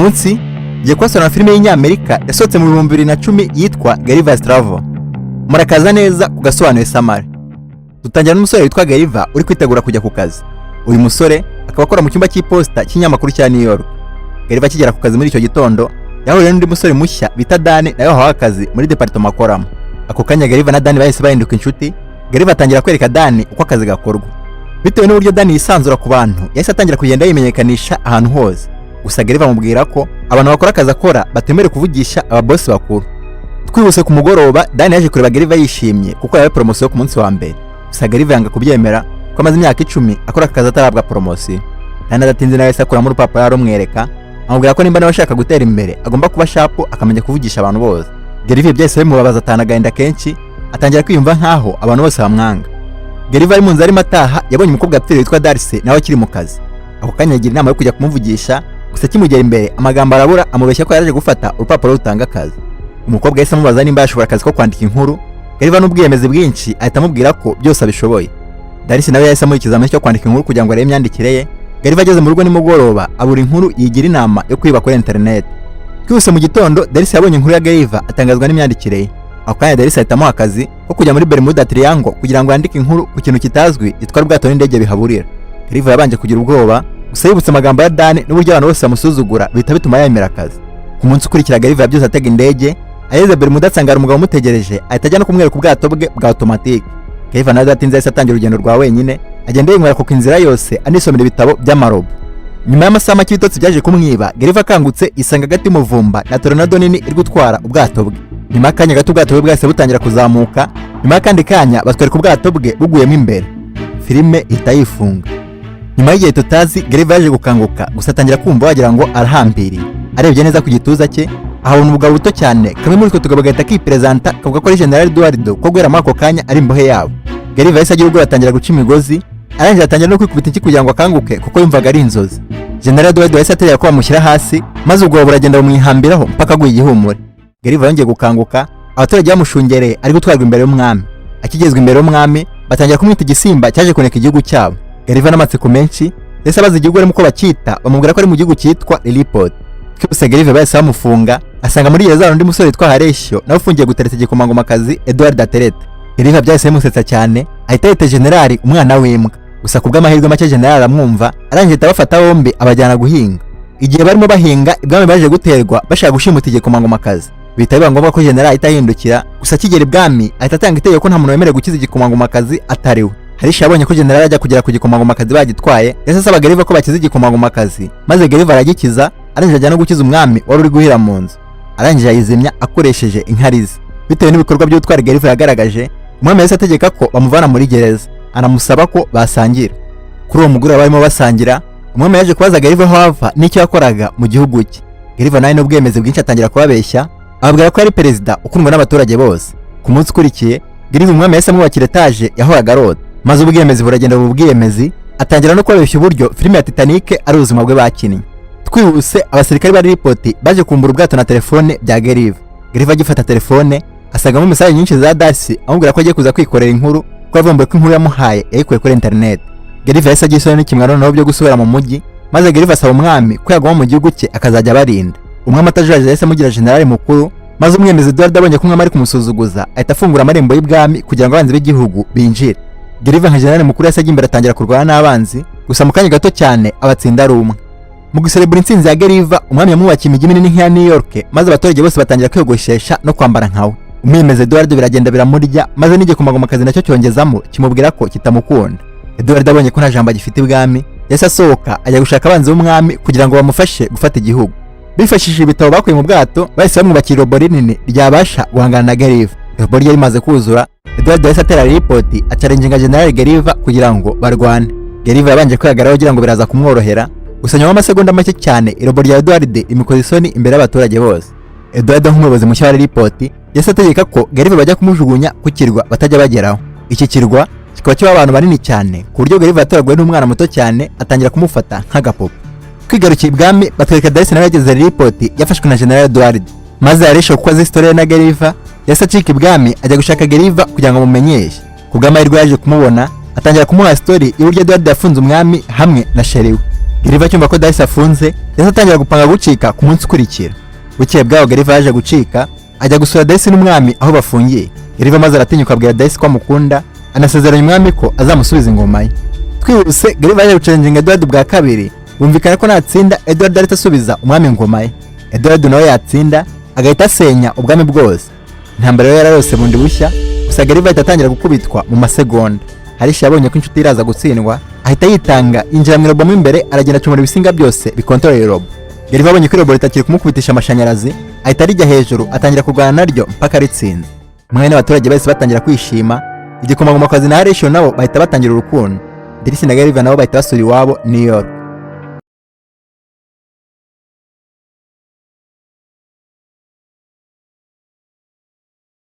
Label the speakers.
Speaker 1: Munsi ngiye kubasobanurira filime y'Inyamerika yasohotse mu 2010 yitwa Gulliver's Travel. Murakaza neza ku gasobanuye summary. Dutangira n'umusore witwa Gulliver uri kwitegura kujya ku kazi. Uyu musore akaba akora mu cyumba cy'iposita cy'inyamakuru cya New York. Gulliver akigera ku kazi muri icyo gitondo, yahuriye n'undi musore mushya bita Dan, nawe wahawe akazi muri département akoramo. Ako kanya Gulliver na Dan bahise bahinduka inshuti. Gulliver atangira kwereka Dan uko akazi gakorwa. Bitewe n'uburyo Dan yisanzura ku bantu, yahise atangira kugenda yimenyekanisha ahantu hose. Gusa Gulliver amubwira ko abantu bakora akazi akora batemerewe kuvugisha ababosi bakuru. Twihuse, ku mugoroba Dan yaje kureba Gulliver yishimye kuko yahawe poromosiyo ku munsi wa mbere. Gusa Gulliver yanga kubyemera ko amaze imyaka 10 akora aka kazi atarahabwa poromosiyo. Dan adatinze nawe yahise akuramo urupapuro arumwereka, amubwira ko nimba nawe ashaka gutera imbere agomba kuba sharp, akamenya kuvugisha abantu bose. Gulliver byahise bimubabaza, atahana agahinda kenshi, atangira kwiyumva nkaho abantu bose bamwanga. Gulliver ari mu nzu arimo ataha, yabonye umukobwa yapfiriye witwa Darcy nawe akiri mu kazi. Ako kanya yagira inama yo kujya kumuvugisha, gusa akimugera imbere amagambo arabura, amubeshya ko yaraje gufata urupapuro rutanga akazi. Umukobwa yahise amubaza nimba yashobora akazi ko kwandika inkuru. Gulliver n'ubwiyemezi bwinshi ahita amubwira ko byose abishoboye. Darcy nawe yahise amuha ikizamini cyo kwandika inkuru kugira ngo arebe imyandikire ye. Gulliver ageze mu rugo nimugoroba abura inkuru, yigira inama yo kwiba kuri interineti. Twihuse, mu gitondo Darcy yabonye inkuru ya Gulliver, atangazwa n'imyandikire ye. Ako kanya Darcy ahita amuha akazi ko kujya muri Bermuda Triangle kugira ngo yandike inkuru ku kintu kitazwi gitwara ubwato n'indege bihaburira. Gulliver yabanje kugira ubwoba, gusa yibutse amagambo ya Dan n'uburyo abantu bose bamusuzugura, bihita bituma yemera akazi. Ku munsi ukurikira Gulliver yabyutse atega indege, ageze Bermuda asanga hari umugabo umutegereje, ahita ajya no kumwereka ubwato bwe bwa automatique. Gulliver nawe adatinze yahise atangira urugendo rwa wenyine, agenda yinywera kuko inzira yose anisomera ibitabo by'amarobo. Nyuma y'amasaha make ibitotsi byaje kumwiba. Gulliver akangutse isanga hagati y'umuvumba na tornado nini iri gutwara ubwato bwe. Nyuma y'akanya gato ubwato bwe bwahise butangira kuzamuka. Nyuma y'akandi kanya batwereka ubwato bwe buguyemo imbere, filime ihita yifunga. Nyuma y'igihe tutazi, Gulliver yaje gukanguka, gusa atangira kumva wagira ngo arahambiriye. Arebye neza ku gituza cye ahabona ubugabo buto cyane. Kamwe muri utwo tugabo gahita kiperezanta, kavuga ko ari General Eduardo, ko guhera muri ako kanya ari imbohe yabo. Gulliver yahise agira ubwoba, atangira guca imigozi, arangije atangira no kwikubita inshyi kugira ngo akanguke kuko yumvaga ari inzozi. General Eduardo yahise ategeka ko bamushyira hasi, maze ubwoba buragenda bumwihambiraho mpaka aguye igihumure. Gulliver yongeye gukanguka abaturage bamushungereye, ari gutwarwa imbere y'umwami. Akigezwa imbere y'umwami batangira kumwita igisimba cyaje kuneka igihugu cyabo. Gulliver n'amatsiko menshi yahise abaza igihugu arimo uko bacyita, bamubwira ko ari mu gihugu cyitwa Lilliput. Twihuse, Gulliver bahise bamufunga, asanga muri gereza hari undi musore witwa Horatio nawe ufungiye gutereta igikomangomakazi Edward Aterete. Gulliver byahise bimusetsa cyane, ahita yita generali umwana w'imbwa. Gusa ku bw'amahirwe make generali aramwumva, arangije ahita abafata bombi abajyana guhinga. Igihe barimo bahinga, ibwami baje guterwa bashaka gushimuta igikomangomakazi, bihita biba ngombwa ko generali ahita ahindukira. Gusa akigera ibwami ahita atanga itegeko ko nta muntu wemerewe gukiza igikomangomakazi atari we. Harisha yabonye ko generali ajya kugera ku gikomangomakazi bagitwaye, yahise asaba Gulliver ko bakiza igikomangomakazi, maze Gulliver aragikiza, arangije ajya no gukiza umwami wari uri guhira mu nzu, arangije ayizimya akoresheje inkari ze. Bitewe n'ibikorwa by'ubutwari Gulliver yagaragaje, umwami yahise ategeka ko bamuvana muri gereza, anamusaba ko basangira. Kuri uwo mugoroba barimo basangira, umwami yaje kubaza Gulliver aho ava n'icyo yakoraga mu gihugu cye. Gulliver nawe n'ubwemezi bwinshi atangira kubabeshya, ababwira ko yari perezida ukundwa n'abaturage bose. Ku munsi ukurikiye Gulliver umwami yahise amwubakira etaje yahoraga arota, maze ubwemezi buragenda buba ubwiyemezi, atangira no kubabeshya uburyo filime ya Titanic ari ubuzima bwe bakinnye. Twihuse, abasirikare ba Lilliput baje kumbura ubwato na telefone bya Gulliver. Gulliver agifata telefone asangamo message nyinshi za Darcy amubwira ko agiye kuza kwikorera inkuru, ko yavumbuye ko inkuru yamuhaye yayikuye kuri internet. Gulliver yahise agira isoni n'ikimwaro noneho byo gusubira mu mujyi, maze Gulliver asaba umwami ko yaguma mu gihugu cye akazajya abarinda. Umwami atajuyaje yahise amugira generali mukuru, maze umwemezi Eduard abonye ko umwami ari kumusuzuguza, ahita afungura amarembo y'ibwami kugira ngo abanzi b'igihugu binjire. Gulliver nka generali mukuru yahise ajya imbere, atangira kurwana n'abanzi, gusa mu kanya gato cyane abatsinda ari umwe. Mu guserebura intsinzi ya Gulliver, umwami yamwubakiye imijyi minini nk'iya New York, maze abaturage bose batangira kwiyogoshesha no kwambara nkawe. Umwemezi Eduard biragenda biramurya, maze n'igikomangomakazi nacyo cyongezamo kimubwira ko kitamukunda. Eduard abonye ko nta jambo agifite ibwami, yahise asohoka ajya gushaka abanzi b'umwami kugira ngo bamufashe gufata igihugu. Bifashishije ibitabo bakuye mu bwato, bahise bamwubakira irobo rinini ryabasha guhangana na Gulliver. Irobo ryari rimaze kuzura, Eduard yahise atera Lilliput, achallenginga General Gulliver kugira ngo barwane. Gulliver yabanje kwihagararaho agira ngo biraza kumworohera, gusa nyuma y'amasegonda make cyane irobo rya Eduard imikoza isoni imbere y'abaturage bose. Eduard nk'umuyobozi mushya wa Lilliput yahise ategeka ko Gulliver bajya kumujugunya ku kirwa batajya bageraho. Iki kirwa kikaba kibaho abantu banini cyane, ku buryo Gulliver yatoraguwe n'umwana muto cyane atangira kumufata nk'agapupe. Twigarukiye ibwami, batwereka Darcy nawe yageze Lilliput yafashwe na General Eduard, maze Horatio kuko azi story na Gulliver yahise acika ibwami ajya gushaka Gulliver kugira ngo amumenyeshe. Ku bw'amahirwe yaje kumubona, atangira kumuha story y'uburyo Eduard yafunze umwami hamwe na chéri we. Gariva acyumva ko Darcy afunze, yahise atangira gupanga gucika ku munsi ukurikira. Bukeye bwaho Gariva yaje gucika, ajya gusura Darcy n'umwami aho bafungiye. Gariva maze aratinyuka abwira Darcy ko amukunda, anasezeranya umwami ko azamusubiza ingoma ye. Twihuse, Gariva yaje guchallenginga Edward bwa kabiri, bumvikana ko natsinda Edward ahita asubiza umwami ingoma ye. Edward nawe yatsinda agahita asenya ubwami bwose. Intambara rero yararose bundi bushya, gusa Gariva ahita atangira gukubitwa mu masegonda. Harish yabonye ko inshuti iraza gutsindwa, ahita yitanga, yinjira mu irobo mo imbere, aragenda acomora ibisinga byose bikontorora irobo. Gariva abonye ko irobo ritakiri kumukubitisha amashanyarazi, ahita arijya hejuru, atangira kurwana naryo mpaka ritsinze. Umwami n'abaturage bahise batangira kwishima. Igikomangomakazi na Horatio nabo bahita batangira urukundo. Darcy na Gariva nabo bahita basura iwabo New York.